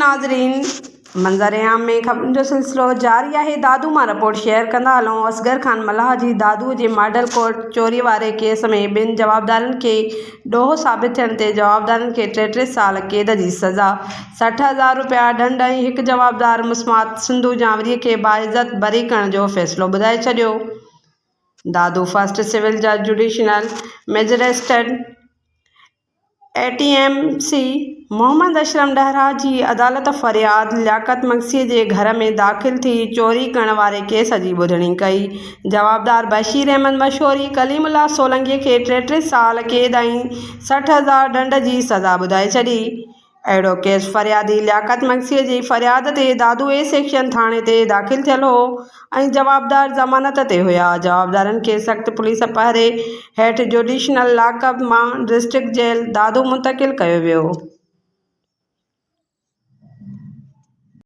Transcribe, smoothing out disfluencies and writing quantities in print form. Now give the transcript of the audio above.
ناظرين منظر عام ۾ خبرن جو سلسلو جاري آهي دادو مان رپورٽ شيئر ڪندا هلون اصغر خان ملاح جي دادو جي ماڊل ڪورٽ چوري واري ڪيس ۾ ٻن جوابدارن کي ڏوهه ثابت ٿيڻ تي جوابدارن کي ٽي ٽي سال قيد جي سزا 60,000 رپيا ڏنڊ ۽ هڪ جوابدار مسمات سنڌو جانوري کي باعزت بري ڪرڻ جو فيصلو ٻڌائي ڇڏيو دادو فرسٽ سول جج judicial magistrate A T M C Muhammad Aslam Dahra جي عدالت فرياد لياقت مگسي جي گهر ۾ داخل ٿي چوري ڪرڻ واري ڪيس جي ٻڌڻي ڪئي. جوابدار بشير احمد مشوري، ڪليم الله سولنگي کي ٽي ٽي سال قيد ۽ 60 هزار ڏنڊ جي سزا ٻڌائي ڇڏي. اهڙو ڪيس فريادي لياقت مگسيء جي فرياد تي دادو اي سيڪشن ٿاڻي تي داخل ٿيل هو ۽ جوابدار ضمانت تي هيا. جوابدارن کي سخت پوليس پهري هيٺ جوڊيشنل لاڪ اپ مان ڊسٽرڪٽ جيل دادو منتقل ڪيو ويو.